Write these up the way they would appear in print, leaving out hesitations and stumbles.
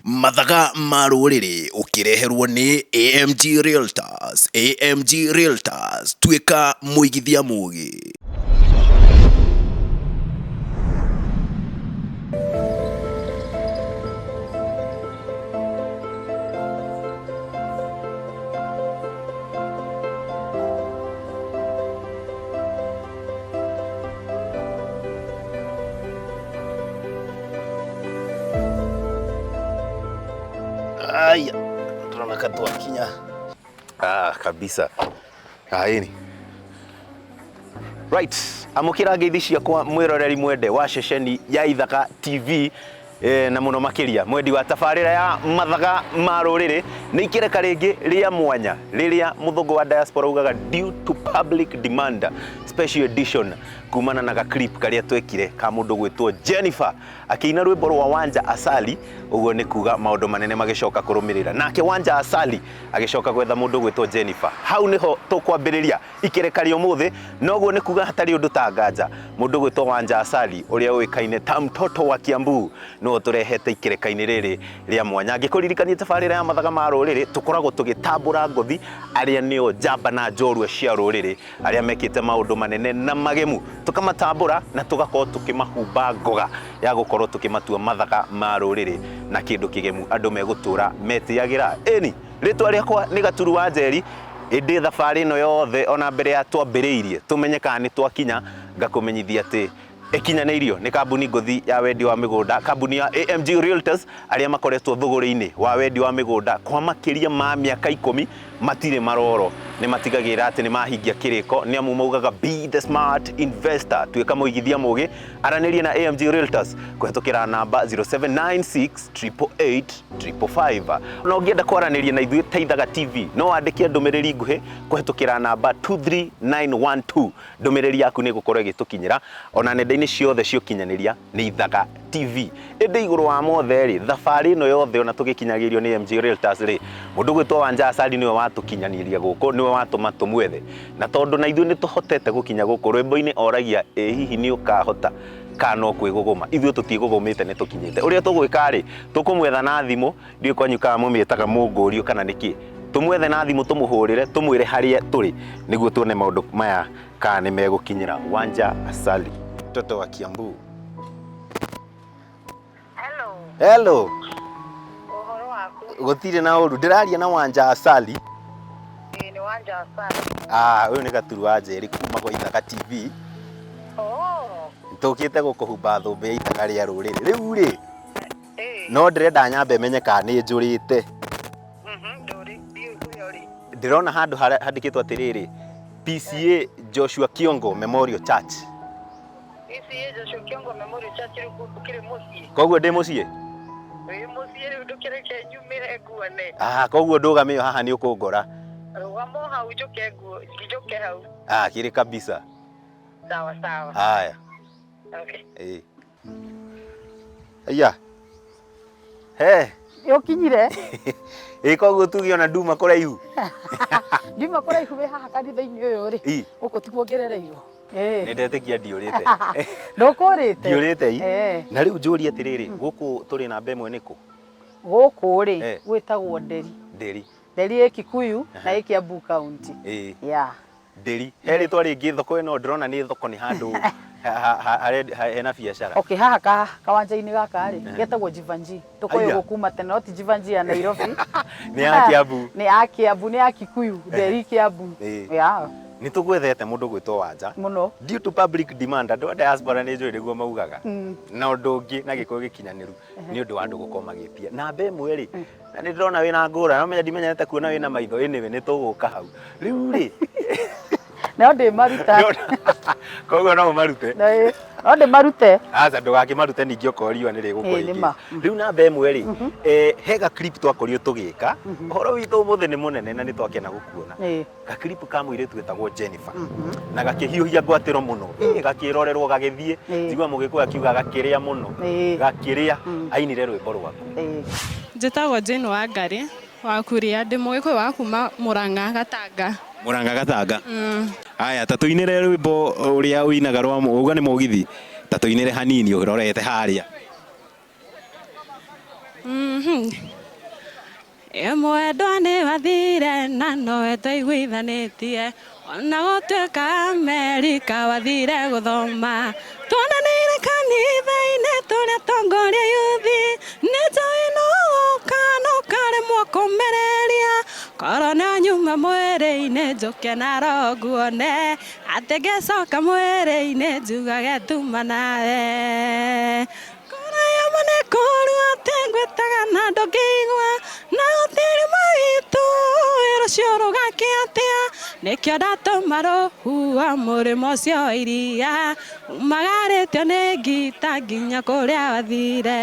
Mathaga ma rũrĩrĩ ũkĩreherwo nĩ AMG Realtors. AMG Realtors, tuĩka mũigithia mũgĩ. Aya, ndĩrona ka twakinya. Ah, kabisa. Aini. Right, amũkĩra ngeithi ciakwa mwĩroreri mwende wa ceceni ya Ithaka TV na mũno makĩria mwendi wa tabarĩra ya mathaga ma rũrĩrĩ. Nĩ ikereka rĩngĩ rĩa mwanya rĩrĩa mũthũngũ wa diaspora ugaga due to public demand special edition, kumana na ga clip karĩa twekire ka mũndũ gwĩtwo Jennifer akĩina rwĩmbo rwa Wanja Asali. Ũguo nĩ kuga maũndũ manene magĩcoka kũrũmĩrĩra, nake Wanja Asali agĩcoka gwetha mũndũ gwĩtwo Jennifer. Hau nĩho tũkwambĩrĩria ikereka rĩa ũmũthĩ. Noguo nĩ kuga hatarĩ ũndũ ta nganja, mũndũ gwĩtwo Wanja Asali ũrĩa ũĩkaine ta mtoto wa Kiambu nĩwe tũrehete ikereka-inĩ rĩrĩ rĩa mwanya. Ngĩkũririkania tabarĩra ya mathaga ma rũrĩrĩ, tũkoragwo tũgĩtambũra ngothi arĩa nĩo njamba na njorua cia rũrĩrĩ, arĩa mekĩte maũndũ manene na magemu, tũkamatambũra na tũgakorwo tũkĩmahumba ngoga ya gũkorwo tũkĩmatua mathaga ma rũrĩrĩ na kĩndũ kĩgemu andũ megũtũra metĩagĩra. Ĩni, rĩtwa rĩakwa nĩ Gaturu wa Njeri. Ĩndĩ thabarĩ ĩno yothe ona mbere ya twambĩrĩirie tũmenye kana nĩ twakinya, ngakũmenyithia atĩ ĩkinyanĩirio nĩ kambuni ngũthi ya wendi wa mĩgũnda, kambuni ya AMG Realtors, arĩa makoretwo thũgũrĩ-inĩ wa wendi wa mĩgũnda kwa makĩria ma mĩaka 10, matirĩ maroro, nĩ matigagĩrĩra atĩ nĩ mahingia kĩrĩko, nĩ amu maugaga be the smart investor, tuĩka mũigithia mũgĩ. Aranĩria na AMG Realtors kũhetũkĩra namba 0796 888 555. Na ũngĩenda kwaranĩria na ithuĩ ta Ithaga TV, no wandĩke ndũmĩrĩri nguhĩ kũhetũkĩra namba 23912. Ndũmĩrĩri yaku nĩ ĩgũkorwo ĩgĩtũkinyĩra ona nenda-inĩ ciothe cia ũkinyanĩria nĩ Ithaga TV. Ĩndĩ igũrũ wa mothe rĩ, thabarĩ ĩno yothe ona tũgĩkinyagĩrio nĩ MG Realtors rĩ, mũndũ ũgwĩtwo Wanja Asali nĩwe watũkinyanĩria gũkũ, nĩwe watũma tũmwethe. Na tondũ na ithuĩ nĩ tũhotete gũkinya gũkũ, rwĩmbo-inĩ oragia, ĩ hihi nĩ ũkahota kana no kwĩgũgũma? Ithuĩ tũtiĩgũgũmĩte, nĩ tũkinyĩte. Ũrĩa tũgwĩka rĩ, tũkũmwetha na thimũ, ndiũĩ kwanyu kana mũmĩtaga mũngũrio kana nĩkĩ. Tũmwethe na thimũ, tũmũhũrĩre, tũmwĩre harĩa tũrĩ, nĩguo tuone maũndũ maya kana nĩ megũkinyĩra. Wanja Asali, mtoto wa Kiambu. Hello. Hello. Ũhoro waku? Gũtirĩ na ũru. Ndĩraria na Wanja Asali. Ĩĩ nĩ Wanja Asali. Ah, ũyũ nĩ Gaturu wa Njeri kuma gwa Ithaka TV. Oh. Tũkĩte gũkũhumba thũmbĩ ya ithaga rĩa rũrĩrĩ. Rĩu rĩ, Ĩĩ. no ndĩrenda nyambe menye kana nĩ njũrĩte. Ndũrĩ, ndiũĩ kũrĩa ũrĩ. Ndĩrona handũ handĩkĩtwo atĩrĩrĩ, PCA Joshua Kiongo Memorial Church. PCA Joshua Kiongo Memorial Church rĩu ũkĩrĩ mũciĩ. Koguo ndĩ mũciĩ? Wĩ mũciĩ rĩu, ndũkĩreke nyumĩre nguone. Ah, koguo ndũgame ĩyo haha nĩ ũkũngora. Rũgama o hau njũke nguo, njũke hau. Ah, kĩrĩ kabisa. Sawa sawa. Haya. Okay. Ĩĩ. Aya. He. Ũkinyire? Ĩ koguo tuge ona nduma kũraihu. Nduma kũraihu wĩ haha kanitha-inĩ ũyũ rĩ. Ĩ. Gũkũ tikuo ngerereirwo. Nĩ ndetĩkia ndiũrĩte. Ndũkũrĩte? Ndiũrĩte i. Na rĩu njũrie atĩrĩrĩ, gũkũ tũrĩ namba ĩmwe nĩkũ? Gũkũ rĩ, gwĩtagwo Nderi. Nderi. Nderi ĩ Kikuyu na ĩ Kiambu County. Ĩĩ. Yeah. Nderi. He rĩtwa rĩngĩ thoko ĩno ndĩrona nĩ thoko, nĩ handũ hena biacara. Okay, haha kawanja-inĩ gaka rĩ, getagwo Jivanjii. Tũkoĩ Aya. gũkuma tene, no ti Jivanjii ya Nairobi. Nĩ ya Kiambu. Nĩ ya Kiambu, nĩ ya Kikuyu, Nderi Kiambu. Ĩĩ. Yeah. Nĩ tũgwethete mũndũ gwĩtwo Wanja. Mũno. Due to public demand, andũ a diaspora nĩ njũĩ nĩguo maugaga. Na ũndũ ũngĩ na gĩkũyũ gĩkinyanĩru nĩ ũndũ wa andũ gũkorwo magĩtia. Namba ĩmwe rĩ, na nĩ ndĩrona wĩna ngũra, no menya ndimenyerete kuona wĩna maitho, anyway nĩ tũgũka hau. Rĩu rĩ, No ndĩmaruta. Koguo no ũmarute. No ndĩmarute. Aca, ndũgakĩmarute ningĩ okorwo riũa nĩ rĩgũkwa Ĩĩ, nĩ ingĩ. ma. Rĩu namba ĩmwe rĩ, he ga clip twakorirwo tũgĩka. Ũhoro witũ ũmũthĩ nĩ mũnene na nĩ twakena gũkuona. Ga clip ka mũirĩtu wĩtagwo Jennifer. Na gakĩhiũhia ngwatĩro mũno. Gakĩrorerwo gagĩthiĩ. Njigua mũgĩkũyũ akiuga gakĩrĩa mũno. Gakĩrĩa. Ainire rwĩmbo rwaku. Njĩtagwo Jane Wangari wa Kuria, ndĩ mũgĩkũyũ wa kuma Murang'a Gatanga. Murang'a Gatanga. Aya, ta tũinĩre rwĩmbo ũrĩa ũinaga rwa uga nĩ mũgithi. Ta tũinĩre hanini ũrorete harĩa. Ĩ mwendwa nĩ wathire na nowe twaiguithanĩtie ona gũtuĩka Amerika wathire gũthoma tuonanĩire kanitha-inĩ tũrĩa tongoria yuthi nĩ njũĩ no ũgoka no ũkaremwo kũmereria korwo nĩ nyuma mwĩrĩ-inĩ njũke na roho nguone atĩ ngĩcoka mwĩrĩ-inĩ njugage tuma nawe kũraya nĩ kũũru atĩ ngwĩtaga na ndũngĩigua na gũtirĩ witũ rũciũ rũgakĩa atĩa nĩkĩo ndatũma rũhuho mũrĩmo ũcio wa iria umagarĩtio nĩ ngita nginya kũrĩa wathire.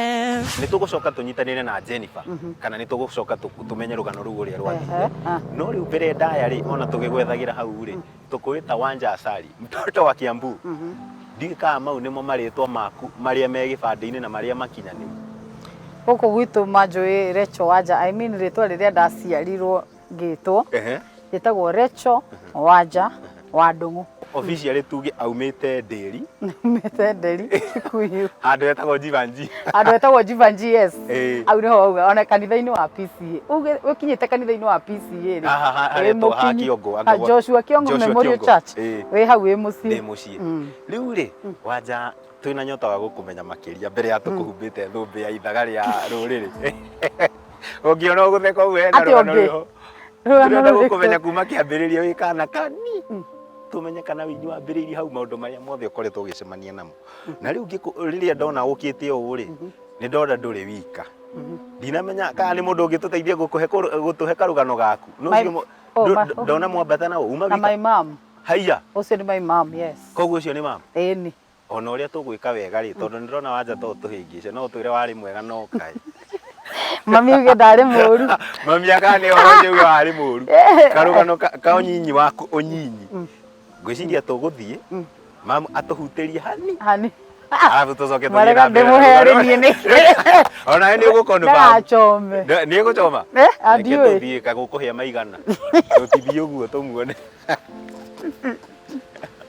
Nĩ tũgũcoka tũnyitanĩre na Jennifer kana nĩ tũgũcoka tũmenye rũgano rũu ũrĩa rwathire. No rĩu mbere ndaya rĩ, ona tũgĩgwethagĩra hau rĩ, tũkwĩta Wanja Asali, mtoto wa Kiambu. Ndiũĩ kana mau nĩmo marĩtwa maku marĩa me gĩbandĩ-inĩ na marĩa makinyanĩru. Gũkũ gwitũ manjũĩ Rachel Wanja, I mean rĩtwa rĩrĩa ndaciarirwo ngĩtwo rĩtagwo Rachel Wanja wa Ndung'u. Officially tuge aumĩte Ndĩri. Umĩte Ndĩri, Kikuyu. Handũ hetagwo Jivanji. Handũ hetagwo Jivanji, yes. Hau nĩho wauga, ona kanitha-inĩ wa PCA. Uge ũkinyĩte kanitha-inĩ wa PCA rĩ. Haha haretwo ha Kiongo, Ha Joshua Kiongo Joshua Memorial Kiongo. Church. Wĩ hau wĩ mũciĩ. Ndĩ mũciĩ. Rĩu rĩ, Wanja twĩna nyota wa gũkũmenya makĩria mbere ya tũkũhumbĩte thũmbĩ ya ithaga rĩa rũrĩrĩ. Ũngĩona ũgũtheka ũguo hena Atĩ rũgano ũngĩ? rũho. Rũgano Tũrenda rũrĩkũ? gũkũmenya kuma kĩambĩrĩria wĩ kana kani. Tũmenye kana wĩini wambĩrĩirie hau maũndũ marĩa mothe ũkoretwo ũgĩcemania namo. Na rĩu rĩrĩa ndona ũkĩte ũũ rĩ, nĩ ndona ndũrĩ wika. Ndinamenya kana nĩ mũndũ ũngĩtũteithia gũtũhe karũgano gaku. No My ũcio oh, my, oh. ndona mwambata nao uma Na wika. my mom. Haiya. Ũcio nĩ my mom, yes. Koguo ũcio nĩ mom? Ĩni. Ona ũrĩa tũgwĩka wega rĩ, tondũ nĩ ndĩrona wanja to ũtũhĩngĩce, no ũtwĩre warĩ mwega no kaĩ. Mami uge ndarĩ mũru. Mami akana nĩ ũhoro ũcio uge warĩ mũru. Karũgano ka ũnyinyi waku ũnyinyi. Ngwĩciria tũgũthiĩ, mamu atũhutĩrie hani. Hani. Arabu tũcoke tũthiĩ Mwarega na mbere na ndĩmũhe rũgano. niĩ nĩ. Ona we nĩ ũgũkonfirm. Ndagachome. Nĩ ĩgũchoma? Eh, Reke ndiũĩ. tũthiĩ kagũkũhĩa maigana. Tũtithiĩ ũguo tũmuone.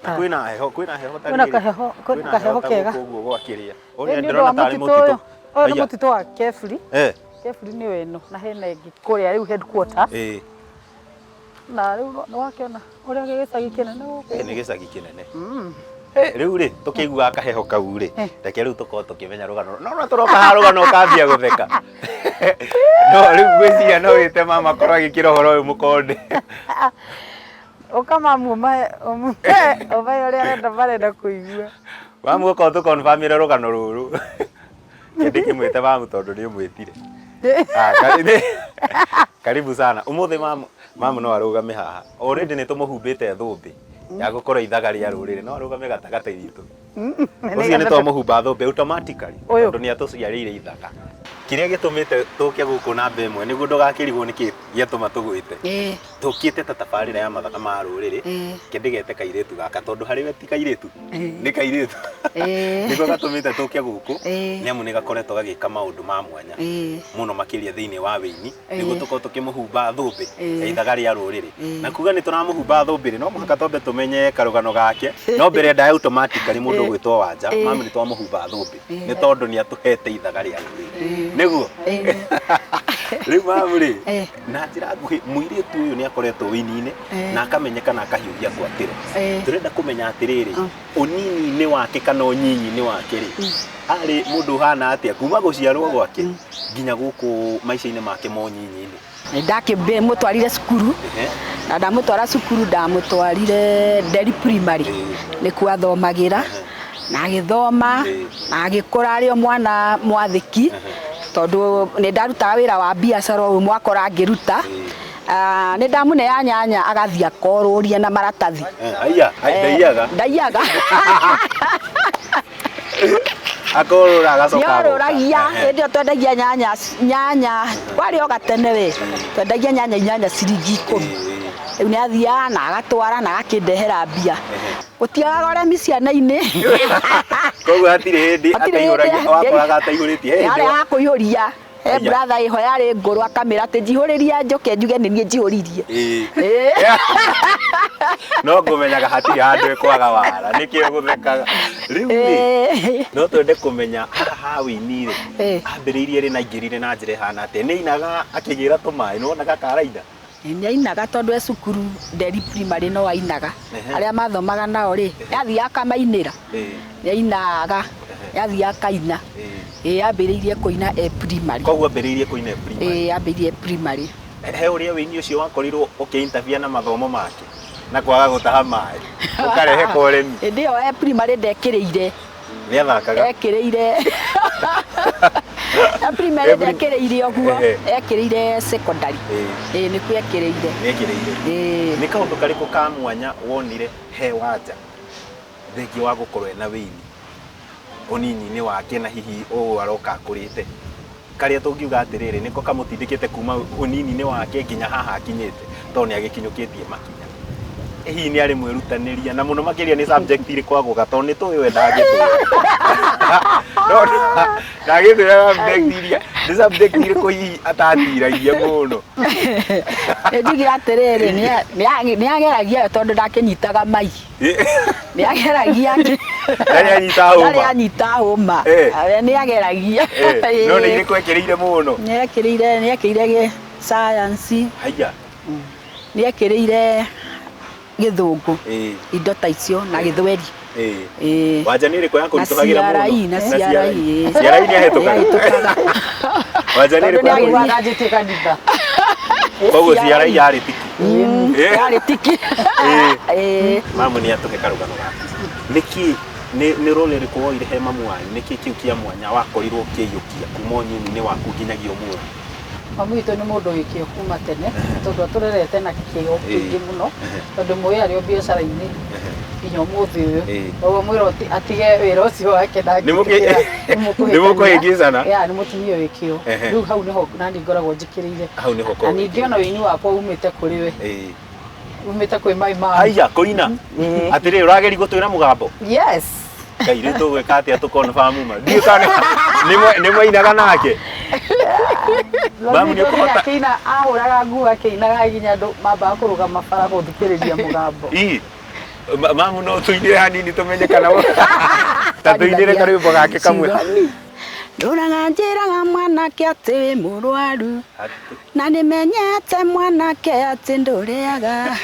Kwĩna heho, kwĩna heho ta Kwĩna rĩrĩ. kaheho, kwĩna Kwĩna kaheho heho ta kega. gũkũ ũguo gwakĩrĩa. Ĩ, Ũrĩa nĩ ũndũ wa ndĩrona tarĩ mũtitũ ũyũ. mũtitũ. Ũyũ nĩ Haiya. mũtitũ wa Kebri. Kebri nĩyo ĩno na hena ĩngĩ kũrĩa rĩu headquarters. Na rĩu nĩ wakĩona ũrĩa gĩcagi kĩnene gũkũ. Nĩ gĩcagi kĩnene. Rĩu rĩ tũkĩiguaga kaheho kau rĩ, reke rĩu tũkorwo tũkĩmenya rũgano. No no tũroka haha rũgano ũkambia gũtheka. No rĩu ngwĩciria no wĩte mama akorwo agĩkĩra ũhoro ũyũ mũkonde. Ũka mamu ũmahe ũmahe ũrĩa arenda marenda kũigua. Mamu okorwo tũkonfamĩre rũgano rũrũ. Kĩndĩ kĩmwĩte mamu tondũ nĩ ũmwĩtire. Karibu sana. Ũmũthĩ mamu mamu no arũgame haha. Already nĩ tũmũhumbĩte thũmbĩ ya gũkorwo ithaga rĩa rũrĩrĩ, no arũgame gatagatĩ gitũ. Ũcio nĩ twamũhumba thũmbĩ automatically Ũyũ. tondũ nĩ atũciarĩire ithaga. Kĩrĩa gĩtũmĩte tũke gũkũ namba ĩmwe nĩguo ndũgakĩrigwo nĩkĩ gĩatũma tũgwĩte. Tũkĩte ta tabarĩra ya mathaka ma rũrĩrĩ, kĩndĩgete kairĩtu gaka tondũ harĩ we ti kairĩtu, nĩ kairĩtu. Nĩko gatũmĩte tũke gũkũ nĩ amu nĩ gakoretwo gagĩka maũndũ ma mwanya mũno makĩria thĩinĩ wa wĩini, nĩguo tũkorwo tũkĩmũhumba thũmbĩ ya ithaga rĩa rũrĩrĩ. Na kuga nĩ tũramũhumba thũmbĩ rĩ, no mũhaka twambe tũmenye karũgano gake. No mbere ndaya automatically mũndũ ũgwĩtwo Wanja, mamu nĩ twamũhumba thũmbĩ nĩ tondũ nĩ atũhete ithaga rĩa rũrĩrĩ. Nĩguo? Rĩu mamu rĩ, na njĩra nguhĩ mũirĩtu ũyũ nĩ akoretwo wĩini-inĩ na akamenyeka na akahiũhia ngwatĩro. Tũrenda kũmenya atĩrĩrĩ, ũnini-inĩ wake kana ũnyinyi-inĩ wake rĩ, arĩ mũndũ ũhana atĩa kuma gũciarwo gwake nginya gũkũ maica-inĩ make ma ũnyinyi-inĩ? Ndakĩmũtwarire cukuru na ndamũtwara cukuru ndamũtwarire Nderi Primary nĩkuo athomagĩra na agĩthoma na agĩkũra arĩ o mwana mwathĩki tondũ nĩ ndarutaga wĩra wa biacara ũyũ mwakora ngĩruta. Nĩ ndamũnea nyanya agathiĩ akorũria na maratathi. Aya, ndaiyaga. Ndaiyaga. Akorũra agacoka agoka. Nĩorũragia hĩndĩ ĩyo twendagia nyanya nyanya kwarĩ o gatene we twendagia nyanya inyanya ciringi 10. Rĩu nĩ athiaga na agatwara na agakĩndehera mbia. Gũtiagaga ũremi ciana-inĩ. Koguo hatirĩ hĩndĩ ataihũragia, wakoraga ataihũrĩtie. He hĩndĩ Yarĩ ya kũihũria. He Aya. brother ĩho yarĩ ngũrũ akamĩra atĩ njihũrĩria njoke njuge nĩ niĩ njihũririe. No ngũmenyaga hatirĩ handũ ĩkwaga wara, nĩkĩo gũthekaga. Rĩu rĩ, no twende kũmenya haha Ha wĩini rĩ, ambĩrĩirie rĩ na aingĩrire na njĩra ĩhana atĩa? Nĩ ainaga akĩgĩra tũmaĩ, nĩ wonaga ka araina? Nĩ ainaga tondũ e cukuru Nderi Primary no ainaga. Arĩa mathomaga nao rĩ, nĩ athiaga akamainĩra. Nĩ ainaga, nĩ athiaga akaina. Ĩĩ ambĩrĩirie kũina e primary. Koguo ambĩrĩirie kũina e primary. Ĩĩ ambĩrĩirie primary. He ũrĩa wĩini ũcio wakorirwo ũkĩ interfere na mathomo make na kwaga gũtaha maĩ ũkarehe ka ũremi? Hĩndĩ ĩyo e primary ndekĩrĩire. Nĩ athakaga? Ekĩrĩire. E primary ndekĩrĩire ũguo, ekĩrĩire secondary. Ĩĩ nĩkuo ekĩrĩire. Nĩ ekĩrĩire. Ĩĩ. Nĩ kaũndũ karĩkũ ka mwanya wonire he Wanja thengia wa gũkorwo ena wĩini ũnini-inĩ wake na hihi ũũ aroka akũrĩte? Karĩa tũngiuga atĩrĩrĩ, nĩko kamũtindĩkĩte kuma ũnini-inĩ wake nginya haha akinyĩte, tondũ nĩ agĩkinyũkĩtie makinya. Hihi nĩ arĩ mwĩrutanĩria, na mũno makĩria nĩ subject irĩkũ agũga, tondũ nĩ tũĩ we ndangĩtwĩra. No ndangĩtwĩra subject iria, nĩ subject irĩkũ hihi atatiragia mũno? Nĩ njuge atĩrĩrĩ, nĩ ageragia tondũ ndakĩnyitaga mai. Nĩ ageragia. Ndarĩ anyita hũma. Ndarĩ anyita hũma. Nĩ ageragia. No nĩ irĩkũ ekĩrĩire mũno? Nĩ ekĩrĩire, nĩ ekĩrĩire gĩ science. Haiya. Nĩ ekĩrĩire gĩthũngũ. Indo ta icio na gĩthweri. Wanja nĩ ĩrĩkũ yakũritũhagĩra mũno? Na CRE, na CRE. CRE nĩ ahĩtũkaga. Wanja nĩ ĩrĩkũ yakũritũhagĩra? Ndanjĩtie kanitha. Koguo CRE yarĩ tiki. Yarĩ tiki. Mamu nĩ atũhe karũgano gaku. Nĩkĩ nĩ role ĩrĩkũ woire he mamu wanyu? Nĩkĩ kĩu kĩa mwanya wakorirwo ũkĩiyũkia kuma ũnyinyi-inĩ waku nginyagia ũmũthĩ? Mami witũ nĩ mũndũ wĩ kĩo kuma tene tondũ atũrerete na kĩo kĩingĩ mũno tondũ mũĩ arĩ o biacara-inĩ nginya ũmũthĩ ũyũ. Koguo mwĩra atige wĩra ũcio wake ndangĩtĩkĩra. Nĩ mũkũhĩngĩcana? Yeah, nĩ mũtumia wĩ kĩo. Rĩu hau nĩho nani ngoragwo njĩkĩrĩire. Hau nĩho Na ningĩ ona ũini wakwa umĩte kũrĩ we. Umĩte kwĩ mai mamu. Haiya, kũina? Atĩrĩrĩ, ũrageria gũtwĩra mũgambo? Yes. Ngai, rĩu tũgwĩka atĩa tũ confirm ma? Ndiũĩ kana nĩ mwainaga nake? Mamu nĩ ũkũhota. Akĩina, ahũraga nguo akĩinaga nginya andũ mambaga kũrũgama bara gũthikĩrĩria mũgambo. Ii. Mamu no tũinĩre hanini tũmenye kana ta tũinĩre karwĩmbo gake kamwe. Ndũraga njĩraga mwanake atĩ wĩ mũrwaru na nĩmenyete mwanake atĩ ndũrĩaga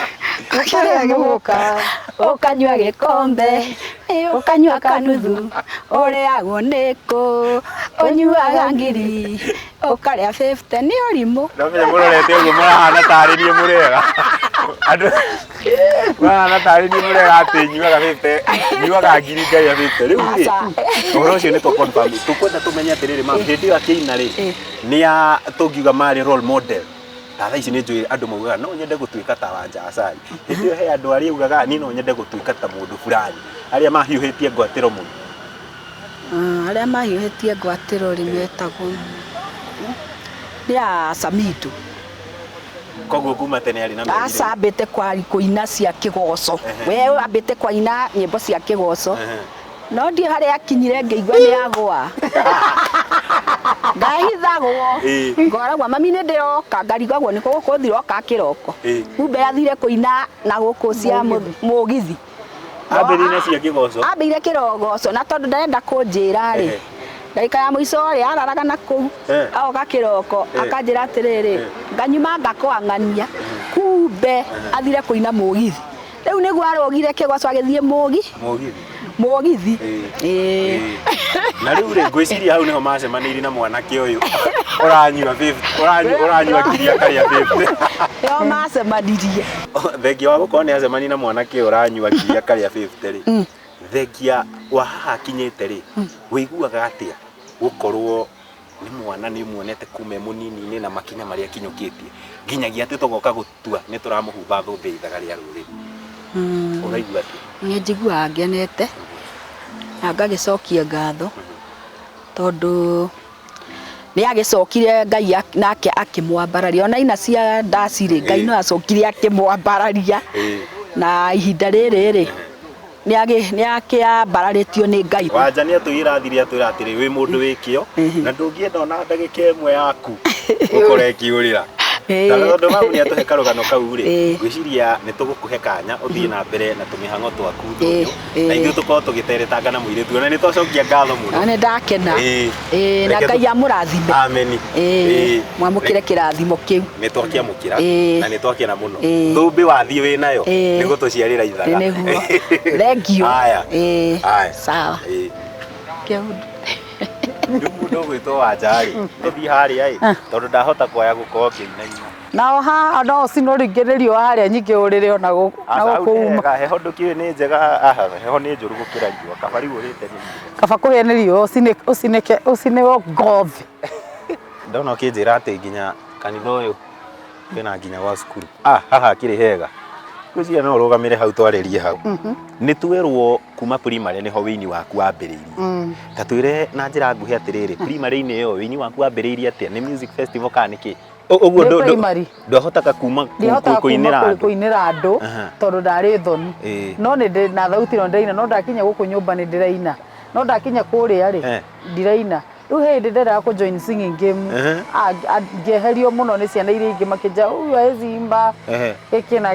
ũkarĩa mũka ũkanyua gĩkombe ũkanyua kanuthu ũrĩagwo nĩkũ ũnyuaga ngiri ũkarĩa 50 nĩ ũrimũ. Ndamenya mũrorete ũguo mũrahana tarĩ niĩ mũrega. Andũ mũrahana tarĩ niĩ mũrega atĩ nyuaga 50, nyuaga ngiri ngarĩa 50. Rĩu rĩ, ũhoro ũcio nĩ tũ confirm. Tũkwenda tũmenye atĩrĩrĩ ma'am, hĩndĩ ĩyo akĩina rĩ, nĩ a tũngiuga marĩ role model. Ta thaa ici nĩ njũĩ andũ maugaga no nyende gũtuĩka ta Wanja Asali. Hĩndĩ ĩyo he andũ arĩa augaga niĩ no nyende gũtuĩka ta mũndũ fulani. Arĩa mahiũhĩtie ngwatĩro mũno. Arĩa mahiũhĩtie ngwatĩro rĩ metagwo nĩ a Samido. Koguo kuma tene arĩ na merirĩria. Aca ambĩte kũina cia kĩgoco. We ambĩte kũina nyĩmbo cia kĩgoco. No ndiũ harĩa akinyire ngĩigua nĩ agwa. Ngahithagwo. Ngoragwo mami nĩ ndĩroka, ngarigagwo nĩ gũkũ thiroka kĩroko. Kumbe athire kũina na gũkũ cia mũgithi. Ambĩrĩire na cia kĩgoco. Ambĩrĩire kĩrogoco na tondũ ndarenda kũnjĩra rĩ. Ndagĩka ya mũico rĩ araraga na kũu agoka kĩroko akanjĩra atĩrĩrĩ nganyuma ngakwang'ania kumbe athire kũina mũgithi. Rĩu nĩguo arũgire kĩgoco agĩthiĩ mũgithi. Mũgithi. Na rĩu rĩ ngwĩciria hau nĩho macemanĩirie na mwanake ũyũ ũranyua 50, ũranyua ngiri akarĩa 50. Nĩho macemanirie. Thengia wa gũkorwo nĩ acemania na mwanake ũyũ ũranyua ngiri akarĩa 50 rĩ. Thengia wa haha akinyĩte rĩ, wĩiguaga atĩa gũkorwo nĩ mwana nĩ muonete kuma e mũnini-inĩ na makinya marĩa akinyũkĩtie nginyagia atĩ tũgoka gũtua nĩ tũramũhumba thũmbĩ ya ithaga rĩa rũrĩrĩ? Ũraigua atĩa? Nĩ njiguaga ngenete na ngagĩcokia ngatho tondũ nĩ agĩcokire Ngai nake akĩmwambararia ona ina cia ndaci rĩ Ngai no acokire akĩmwambararia na ihinda rĩrĩ rĩ nĩ akĩambararĩtio nĩ Ngai. Wanja nĩ atwĩra athire atwĩra atĩrĩ wĩ mũndũ wĩ kĩo na ndũngĩenda ona ndagĩka ĩmwe yaku ũkore ĩkĩũrĩra. Tondũ mamu nĩ atũhe karũgano kau rĩ, Ĩĩ. ngwĩciria nĩ tũgũkũhe kanya ũthiĩ na mbere na tũmĩhang'o twaku Ĩĩ, ndũnyũ na ĩĩ. ithuĩ tũkorwo tũgĩteretanga na mũirĩtu ona nĩ twacokia ngatho mũno. Na nĩ ndakena. Ĩĩ. Ĩĩ, na Reke Ngai amũrathime. Ameni. Ĩĩ, Ĩĩ. mwamũkĩre kĩrathimo kĩu. Nĩ twakĩamũkĩra Ĩĩ. na nĩ twakena mũno. Ĩĩ. Thũmbĩ wathiĩ wĩ nayo Ĩĩ. nĩ gũtũciarĩra ithaga. Nĩguo. Thengiũ. Haya. Ĩĩ. Haya. Sawa. Ĩĩ. Kĩũndũ. Rĩu mũndũ ũgwĩtwo Wanja rĩ, tũthiĩ harĩa ĩ, tondũ ndahota kwaya gũkorwo ngĩinaina. Nao haha no ũcinwo rĩngĩ nĩ riũa harĩa nyingĩ ũrĩrĩ ona na Aca, hau gũkũ nĩ uma. hega, heho ndũkĩũĩ nĩ njega, aha, heho nĩ njũru gũkĩra riũa, kaba rĩu ũrĩte nĩ riũa. Kaba kũhĩa nĩ riũa ũcinĩke ũcinĩwe ngothi. Ndona ũkĩnjĩra atĩ nginya kanitha ũyũ kwĩna nginya gwa cukuru. Ah, haha hakĩrĩ hega. Ngwĩciria no ũrũgamĩre hau twarĩrie hau. Nĩ twerwo kuma primary nĩho wĩini waku wambĩrĩirie. Ta twĩre na njĩra nguhĩ atĩrĩrĩ, primary-inĩ ĩyo wĩini waku wambĩrĩirie atĩa? Nĩ music festival kana nĩ kĩ? Ũguo Nĩ primary. ndwahotaga kuma Ndihotaga kuma kũinĩra andũ. kũinĩra andũ Aha. tondũ ndarĩ thoni. Ĩĩ. No nĩ ndĩ na thauti no ndĩraina no ndakinya gũkũ nyũmba nĩ ndĩraina. No ndakinya kũrĩa rĩ Eh. ndiraina. Rĩu he hĩndĩ ndendaga kũ join singing game. Ehe. Ngĩeherio mũno nĩ ciana iria ingĩ makĩnja huyu hawezi imba. Ehe. Gĩkĩ na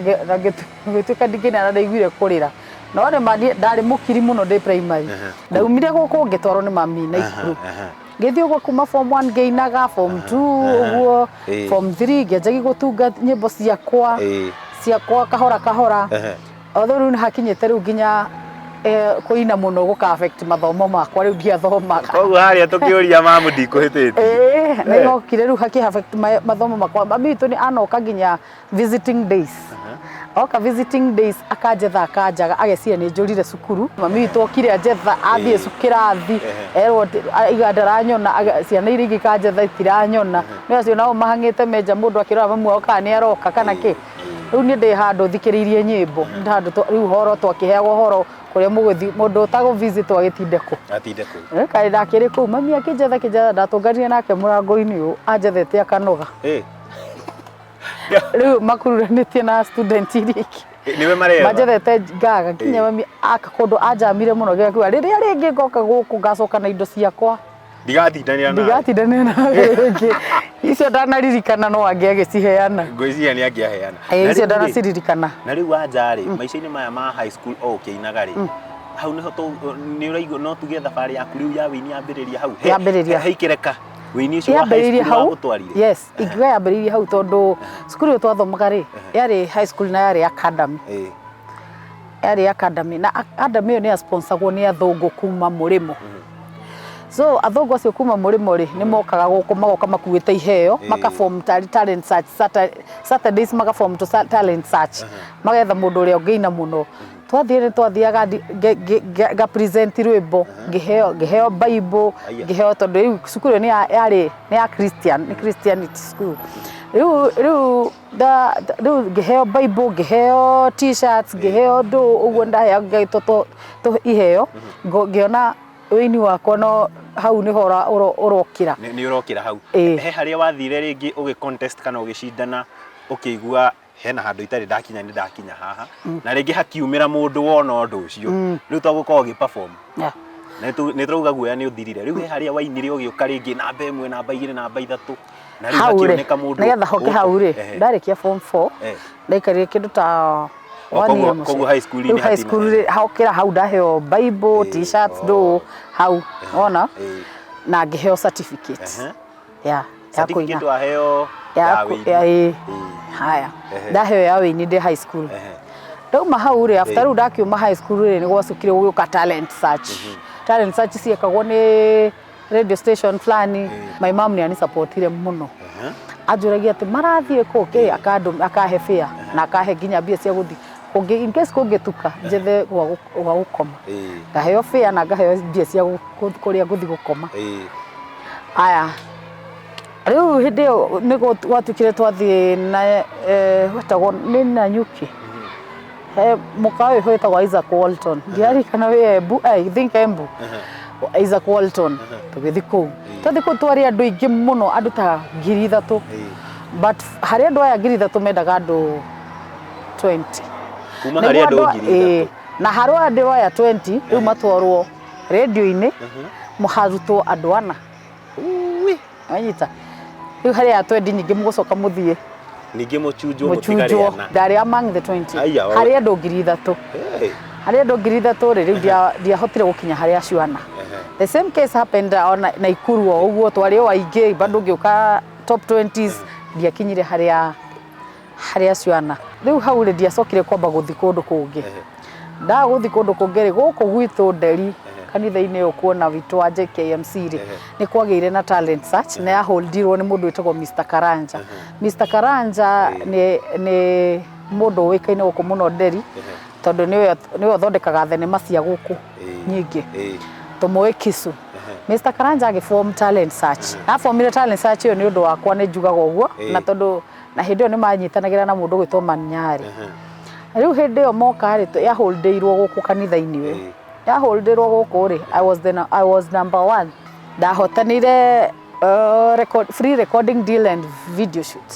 ngĩtuĩka ndingĩina na ndaiguire kũrĩra. No nĩ ma niĩ ndarĩ mũkiri mũno ndĩ primary. Ndaumire gũkũ ngĩtwarwo nĩ mami Naikuru. Aha. Ngĩthiĩ ũguo kuma form 1 ngĩinaga form 2 ũguo Ĩĩ. form 3 ngĩanjagia gũtunga nyĩmbo ciakwa Ĩĩ. ciakwa kahora kahora. Ehe. Although rĩu nĩ hakinyĩte rĩu nginya kũina mũno gũka affect mathomo makwa rĩu ndiathomaga. Koguo harĩa tũkĩũria mamu ndikũhĩtĩtie. Ĩĩ, nĩ gokire rĩu hakĩ affect mathomo makwa. Mami witũ nĩ anoka nginya visiting days. Oka visiting days akanjetha akanjaga ageciria nĩ njũrire cukuru. Mami witũ okire anjetha athiĩ kĩrathi erwo aiga ndaranyona ciana iria ingĩ ikanjetha itiranyona. Nĩ acio nao mahang'ĩte menja mũndũ akĩrora mamu wao kana nĩ aroka kana kĩ. Rĩu niĩ ndĩ handũ thikĩrĩirie nyĩmbo. Ndĩ handũ rĩu horo twakĩheagwo horo kũrĩa mũgũthiĩ mũndũ ũtagũ visit agĩtinde kũ. Atinde kũu. Kaĩ ndakĩrĩ kũu mami akĩnjetha akĩnjetha ndatũnganire nake mũrango-inĩ ũyũ anjethete akanoga. Ĩĩ. Rĩu makururanĩtie na student iria ingĩ. Nĩwe maretha. Manjethete ngaga nginya mami aka kũndũ anjamire mũno gĩakiuga rĩrĩa rĩngĩ ngoka gũkũ ngacoka na indo ciakwa Ndigatindanĩra nawe. ndigatindanĩra nawe rĩngĩ. Icio ndanaririkana no angĩ agĩciheana. Ngwĩciria nĩ angĩaheana. Ĩĩ, Na icio rĩu rĩ, ndanaciririkana. na rĩu Wanja rĩ, maica-inĩ maya ma high school o ũkĩinaga rĩ, hau nĩho nĩ ũraigua no tuge thabarĩ yaku rĩu ya wĩini yambĩrĩria hau. Yambĩrĩria. He ikereka. Wĩini ũcio wa high Yambĩrĩirie school hau. wagũtwarire. Yes, ingiuga yambĩrĩirie hau tondũ cukuru ĩyo twathomaga rĩ yarĩ high school na yarĩ academy. Ĩĩ. Yarĩ academy na academy ĩyo nĩ yasponsagwo nĩ athũngũ kuma mũrĩmo. So athũngũ acio kuma mũrĩmo rĩ nĩ mokaga gũkũ magoka makuĩte iheo maka form talent search Saturdays maka form to talent search magetha mũndũ ũrĩa ũngĩina mũno. Twathiĩ nĩ twathiaga nga present rwĩmbo ngĩheo Bible Aya. ngĩheo tondũ rĩu cukuru ĩyo nĩ yarĩ nĩ ya Christian nĩ Christianity school. Rĩu rĩu rĩu ngĩheo Bible ngĩheo t-shirts ngĩheo ndũ ũguo ndaheo ngĩtwo tũ iheo ngĩona wĩini wakwa no hau nĩho ũrokĩra. Nĩ ũrokĩra hau. Ĩĩ. He harĩa wathire rĩngĩ ũgĩ contest kana ũgĩcindana ũkĩigua hena handũ itarĩ ndakinya nĩ ndakinya haha na rĩngĩ hakiumĩra mũndũ wona ũndũ ũcio rĩu to gũkorwo ũgĩ perform. Yeah. Na nĩ tũrauga guoya nĩ ũthirire. Rĩu he harĩa wainire ũgĩũka rĩngĩ namba ĩmwe namba igĩrĩ namba ithatũ na rĩu Hau rĩ hakĩoneka mũndũ nĩgetha hoke hau rĩ Ehe. ndarĩkia form 4 Eh. ndaikarire kĩndũ ta O, one year mũciĩ. koguo high school Rĩu inĩ high hatina- school rĩ hokĩra hau ndaheo Bible Ĩĩ, t-shirts oh. ndũ hau wona Ĩĩ. na ngĩheo certificate Ehe. ya ya Certificate kũina waheo ya ya wĩini. ya ĩĩ. Ĩĩ. Haya Ehe. ndaheo ya wĩini ndĩ high school. Ehe. Ndauma hau rĩ after Ĩĩ. rĩu ndakiuma high school rĩ nĩ gwacokire gũgĩũka talent search. Talent search ciekagwo nĩ radio station fulani. My mom nĩ anisupportire mũno. Anjũragia atĩ marathiĩ kũ kĩ akahe fare na akahe nginya mbia cia gũthiĩ kũngĩ in case kũngĩtuka njethe gwa gũkoma. Ĩĩ. Ngaheo fare na ngaheo mbia cia kũrĩa ngũthiĩ gũkoma. Ĩĩ. Aya rĩu hĩndĩ ĩyo nĩ gwatuĩkire twathiĩ na gwetagwo nĩ Nanyuki. He mũkawa ũyũ wĩtagwo Isaac Walton. Ndiaririkana wĩ Embu, I think Embu. Isaac Walton. Tũgĩthiĩ kũu. Twathiĩ kũu twarĩ andũ aingĩ mũno, andũ ta 3,000. But harĩ andũ aya 3,000 mendaga andũ 20. Kuma harĩ andũ 3,000. Na harĩ andũ aya 20 rĩu matwarwo rĩndiũ-inĩ harutwo andũ ana. Wanyita. Rĩu harĩ aya 20 nyingĩ mũgũcoka mũthiĩ. Ningĩ mũchunjwo Mũchunjwo mũtigarĩana. Ndarĩ among the 20. Aya, Harĩ andũ 3,000. Hey. Harĩ andũ 3,000 rĩ, rĩu ndiahotire gũkinya harĩ acio ana. The same case happened ona Naikuru o ũguo, twarĩ o aingĩ, bado ngĩũka top 20s, ndiakinyire harĩa acio ana. Rĩu hau rĩ, ndiacokire kwamba gũthiĩ kũndũ kũngĩ. Ndaga gũthiĩ kũndũ kũngĩ rĩ, gũkũ gwitũ Nderi kanitha-inĩ ũyũ kuona witũ wa JKMC rĩ, nĩ kwagĩire na talent search na yaholdirwo nĩ mũndũ wĩtagwo Mr Karanja. Mr Karanja nĩ mũndũ ũĩkaine gũkũ mũno Nderi, tondũ nĩwe ũthondekaga thenema cia gũkũ nyingĩ, tũmũĩ Kisu. Mr Karanja agĩform talent search. Aformire talent search ĩyo nĩ ũndũ wakwa, nĩ njugaga ũguo, na tondũ na hĩndĩ ĩyo nĩ manyitanagĩra na mũndũ ũgwĩtwo Manyari. Rĩu hĩndĩ ĩyo moka rĩ, yaholdĩirwo gũkũ kanitha-inĩ ũyũ. Yaholdĩirwo gũkũ rĩ, I was number one. Ndahotanire free recording deal and video shoot.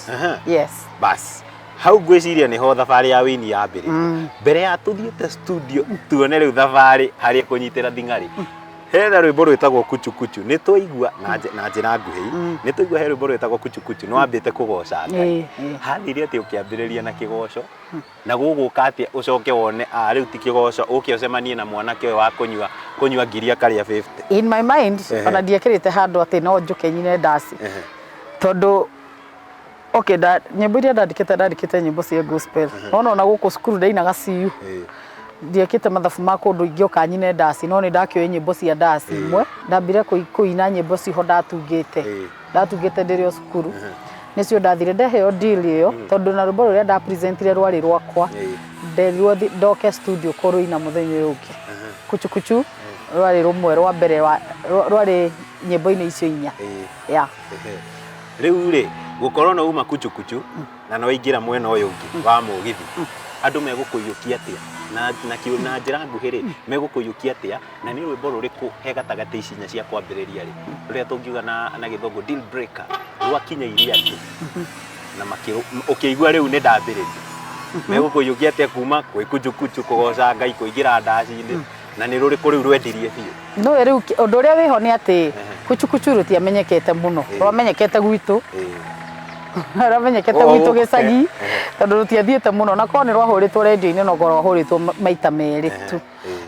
Yes. Bas, hau ngwĩciria nĩho thabarĩ ya wĩini yambĩrĩria. Mbere ya tũthiĩte studio tuone rĩu thabarĩ harĩa kũnyitĩra thing'arĩ, hena rwĩmbo rwĩtagwo Kuchu Kuchu. Nĩ twaigua na njĩra nguhĩ, nĩ twaigua he rwĩmbo rwĩtagwo Kuchu Kuchu, nĩ wambĩte kũgoca Ngai. Hathire atĩ ũkĩambĩrĩria na kĩgoco na gũgũka atĩa ũcoke wone a rĩu ti kĩgoco, ũke ũcemanie na mwanake ũyũ wa kũnyua ngiri akarĩa 50? In my mind, ona ndiekĩrĩte handũ atĩ no njũke nyine ndaci, tondũ okay, nyĩmbo iria ndandĩkĩte nyĩmbo cia gospel, no ona gũkũ cukuru ndainaga CU, ndiekĩte mathabu ma kũndũ ingĩoka nyine ndaci, no nĩ ndakĩũĩ nyĩmbo cia ndaci imwe. Ndambire kũina nyĩmbo ciho ndatungĩte ndĩrĩ o cukuru, nĩcio ndathire ndeheo deal ĩyo, tondũ na rwĩmbo rũrĩa ndapresentire rwarĩ rwakwa, nderirwo ndoke studio kũrũina mũthenya ũyũ ũngĩ. Kuchu Kuchu rwarĩ rũmwe rwa mbere rwarĩ nyĩmbo-inĩ icio inya. Yeah. Rĩu rĩ, gũkorwo no uma Kuchu Kuchu na no waingĩra mwena ũyũ ũngĩ wa mũgithi, andũ megũkũiyũkia atĩa? Na njĩra nguhĩ rĩ, megũkũiyũkia atĩa? Na nĩ rwĩmbo rũrĩkũ he gatagatĩ ici inya cia kwambĩrĩria rĩ, rũrĩa tũngiuga na gĩthũngũ deal breaker, rwakinyĩire andũ na ũkĩigua rĩu nĩ ndambĩrĩria? Megũkũiyũkia atĩa kuma kwĩ Kuchu Kuchu kũgoca Ngai kũingĩra ndaci-inĩ, na nĩ rũrĩkũ rĩu rwendirie biũ? No rĩu ũndũ ũrĩa wĩho nĩ atĩ Kuchu Kuchu rũtiamenyekete mũno, rwamenyekete gwitũ, rwamenyekete gwitũ gĩcagi, tondũ rũtiathiĩte mũno, na korwo nĩ rwahũrĩtwo rendio-inĩ no korwo rwahũrĩtwo maita merĩ tu,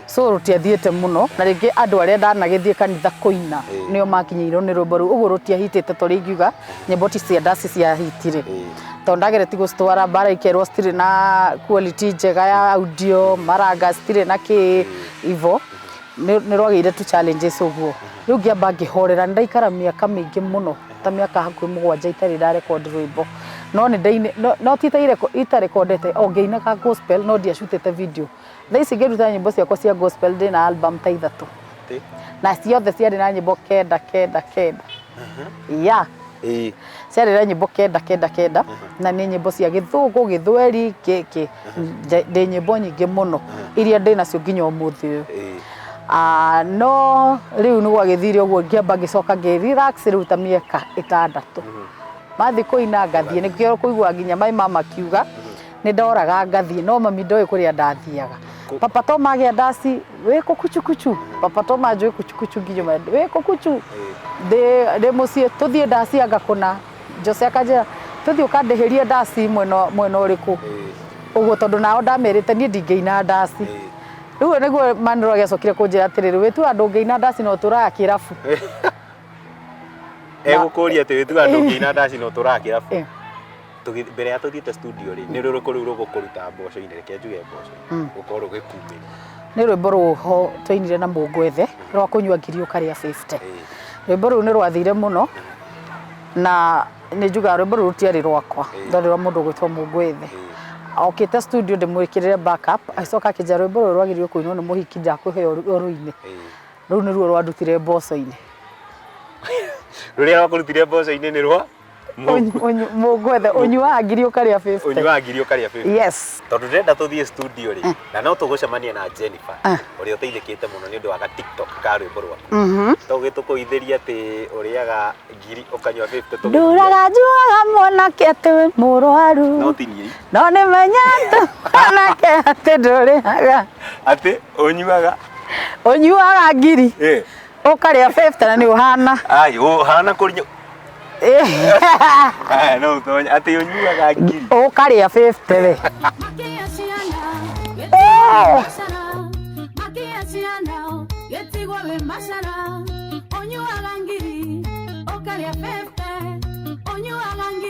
so rũtiathiĩte mũno. Na rĩngĩ andũ arĩa ndanagĩthiĩ kanitha kũina nĩo makinyĩirwo nĩ rwĩmbo rũu, ũguo rũtiahitĩte ta ũrĩa ingiuga nyĩmbo ti cia ndaci ciahitire, tondũ ndageretie gũcitwara mbara ikerwo citirĩ na quality njega ya audio, maranga citirĩ na kĩ ivo, nĩ rwagĩire tu challenges ũguo. Rĩu ngĩamba ngĩhorera, nĩ ndaikara mĩaka mĩingĩ mũno, ta mĩaka hakuhĩ 7 itarĩ ndarekondi rwĩmbo, no nĩ ndaine, no ti itarekondete, o ngĩinaga gospel, no ndiacutĩte video. Thaa ici ngĩruta nyĩmbo ciakwa cia gospel, ndĩna album ta 3, na ciothe ciarĩ na nyĩmbo 9 9 9. Yeah, ciarĩ na nyĩmbo 9 9 9, na nĩ nyĩmbo cia gĩthũngũ, gĩthweri, kĩ ndĩ nyĩmbo nyingĩ mũno iria ndĩ nacio nginya ũmũthĩ ũyũ. No rĩu nĩ gwagĩthire ũguo, ngĩamba ngĩcoka ngĩ relax rĩu ta mĩaka 6, mathiĩ kũina ngathiĩ, nĩkĩo kũigua nginya my mama akiuga nĩ ndoraga ngathiĩ, no mami ndoĩ kũrĩa ndathiaga. Papa to magĩa ndaci wĩkũ Kuchu Kuchu, papa to manjũĩ Kuchu Kuchu nginya wĩkũ Kuchu, ndĩ mũciĩ tũthiĩ ndaci anga kũna. Jose akanjĩra tũthiĩ ũkandĩhĩrie ndaci mwena ũrĩkũ ũguo, tondũ nao ndamerĩte niĩ ndingĩina ndaci. Rĩu nĩguo Manuel agĩcokire kũnjĩra atĩrĩrĩ, wĩtua ndũngĩina ndaci no ũtũraga kĩrabu. Egũkũria atĩ wĩtuga ndũngĩina ndaci no ũtũraga kĩrabu. Mbere ya tũthiĩte studio rĩ, nĩ rũrĩkũ rĩu rũgũkũruta mboco-inĩ? Reke njuge mboco gũkorwo rũgĩkumĩria. Nĩ rwĩmbo rũho twainire na Mũngwethe rwa kũnyua ngiri ũkarĩa 50. Rwĩmbo rũu nĩ rwathire mũno, na nĩ njugaga rwĩmbo rũu rũtiarĩ rwakwa, rwarĩ rwa mũndũ ũgwĩtwo Mũngwethe. Okĩte studio ndĩmwĩkĩrĩre backup, agĩcoka akĩnjĩra rwĩmbo rũrũ rwagĩrĩirwo kũinwo nĩ mũhiki, ndakũhe ũrũine. Rũu nĩruo rwandutire mboco-inĩ. Rũrĩa rwakũrutire mboco-inĩ nĩ rwa Mũngwethe, ũnyuaga ngiri ũkarĩa 50. Ũnyuaga ngiri ũkarĩa 50. Yes. Tondũ ndĩrenda tũthiĩ studio rĩ, na no tũgũcemania na Jennifer ũrĩa ũteithĩkĩte mũno nĩ ũndũ wa ga TikTok ka rwĩmbo rwaku. Tũgĩtũkũithĩria atĩ ũrĩaga ngiri ũkanyua 50 tũgĩthiĩ. Nduraga njuaga mwanake atĩ wĩ mũrwaru. No ti niĩ. No nĩ menyete mwanake atĩ ndũrĩaga. Atĩ ũnyuaga. Ũnyuaga ngiri. Ũkarĩa 50 na nĩ ũhana. Ai, ũhana kũrinya. Aya, no ũtonye atĩ ũnyuaga ngiri. Ũkarĩa 50 we. Makia ciana makia ciana gĩtigwo wĩ macara ũnyuaga ngiri ũkarĩa 50 ũnyuaga ngiri.